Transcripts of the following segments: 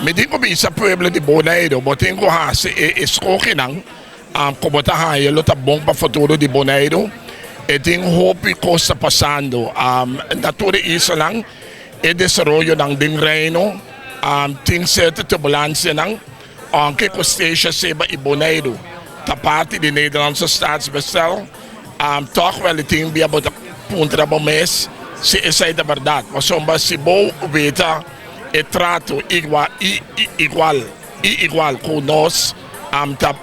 Mi tin ku bisa pueblo di Boneiru, bo tin ku hasi e eskohinan ku bo ta haña lo ta bon pa futuro di Boneiru. E tin hopi kos ta pasando na tur e islanan, e desaroyonan den Reino tin sierto turbulansianan, ounke ku Statia, Saba i Boneiru ta parti di Nederlandse Staatsbestel, tòg wèl e tin bia bo ta puntra bo mes si esei ta bèrdat, pasobra si bo weta e trato igual i igual i igual ku nos ta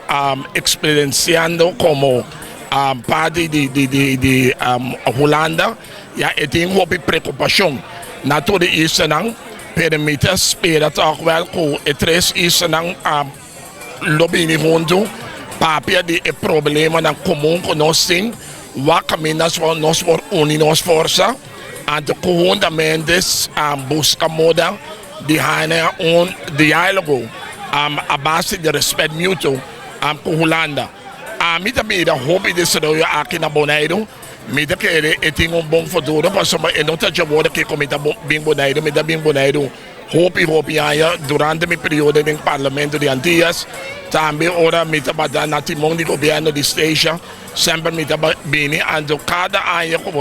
eksperensiando komo parti di Hulanda, ya e tin hopi preokupashon na tur e islanan, pero mi ta spera tòg wèl ku e tres islanan lo bini huntu papia di e problemanan komun ku nos tin, wak kaminda nos por uni nos forsa anto konhuntamente buska moda di haña un diálogo a base di rèspèt mutuo ku Hulanda. Ami ta mira hopi desaroyo aki na Boneiru, mi ta kere e tin un bon futuro pasobra e no ta djawor aki ku mi ta bin Boneiru, mi ta bin Boneiru hopi hopi aña durante mi periodo den Parlamento di Antillas, tambe ora mi tabata na timon di gobièrnu di Statia semper mi ta bini anto kada aña ku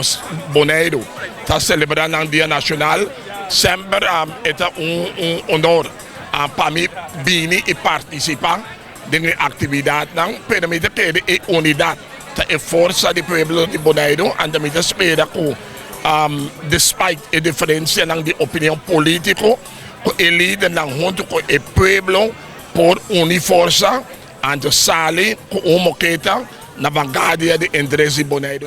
Boneiru ta selebrá nan dia nashonal semper e ta un honor pa mi bini i partisipá den e aktividatnan, pero mi ta kere e unidat ta e forsa di pueblo di Boneiru, anto mi ta spera ku despite e diferensianan di opinion polítiko ku e lidernan huntu ku e pueblo por uni forsa anto sali ku un moketa na vanguardia di interes di Boneiru.